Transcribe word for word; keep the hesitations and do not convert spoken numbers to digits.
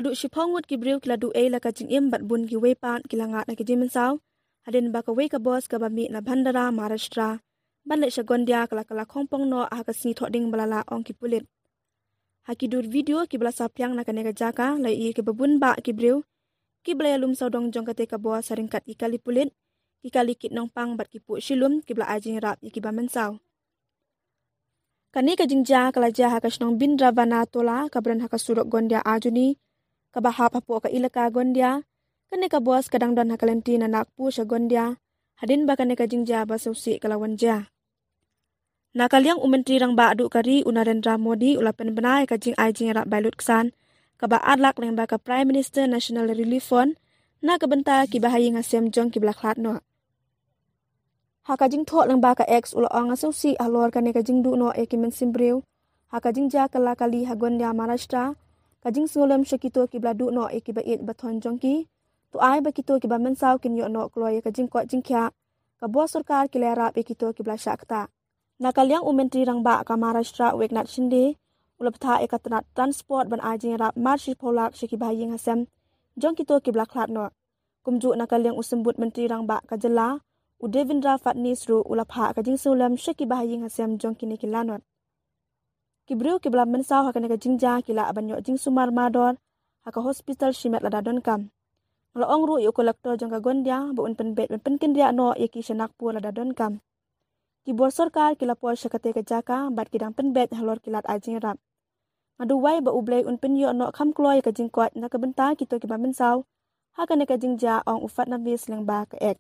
Duh shiphew ngut ki briew ki la duh ei la ka jingim bad bun kiwei pat ki la ngat na ka jingmynsaw hadien ba kawei ka bos kaba mih na Bhandara, Maharashtra ban leit sha Gondia ka la kylla khongpong noh ha ka sngi Thohdieng ba la lah, ong ki pulit. Ha ki dur video kiba la saphriang na kane ka jaka la ïohi ïa kiba bun bah ki briew kiba la ïalum sawdong jong katei ka bos ha ryngkat ki kali pulit ki kali kit nongpang bad ki puh shilum kiba la ai jingïarap ïa kiba mynsaw. Kane ka jingjia ka la jia ha ka shnong Bindravana Tola kaba don ha ka surok Gondia Aljuni kaba hap hapoh ka elaka Gondia. Kane ka bos ka dang don ha ka lynti na Nagpur sha Gondia hadien ba kane ka jingjia ba sngewsih ka la wan jia. Na ka liang u Myntri Rangbah duh ka ri u Narendra Modi u la pynbna ïa ka jingai jingïarap bai lutksan kaba ar lak lyngba ka Prime Minister National Relief Fund na ka bynta kiba ha ïing ha sem jong kiba la khlad noh. Ha ka jingthoh lyngba ka X u la ong, nga sngewsih halor kane ka jingduh noh ïa ki mynsiem briew ha ka jingjia kylla kali ha Gondia, Maharashtra. Ka jingsngewlem sha kito kiba la duh noh ïa kiba ïeit ba thon jong ki. To ai ba kito kiba mynsaw kin ïoh noh kloi ïa ka jingkoit jingkhiah. Ka bor sorkar ki la ïarap ïa kito kiba la shah ktah. Na ka liang u Myntri Rangbah ka Maharashtra u Eknath Shinde u la bthah ïa ka tnat transport ban ai jingïarap mar shiphew lak sha kiba ha ïing ha sem jong kito kiba la khlad noh. Kumjuh na ka liang u Symbud Myntri Rangbah ka jylla u Devendra Fadnis ruh u la phah ka jingsngewlem sha kiba ha ïing ha sem jong kine ki lanot. Ki briew kiba la mynsaw ha kane ka jingjia ki lah ban ïoh jingsumar mardor ha ka hospital shimet lada donkam. Nga la ong ruh ïa u Collector jong ka Gondia ba un pynbeit ban pynkynriah noh ïa ki sha Nagpur lada donkam. Ki bor sorkar ki la poi sha katei ka jaka bad ki dang pynbeit halor ki lad ai jingïarap. Nga duwai ba U Blei un pynïoh noh kham kloi ïa ka jingkoit na ka bynta kito kiba mynsaw ha kane ka jingjia, ong u Fadnavis lyngba ka X.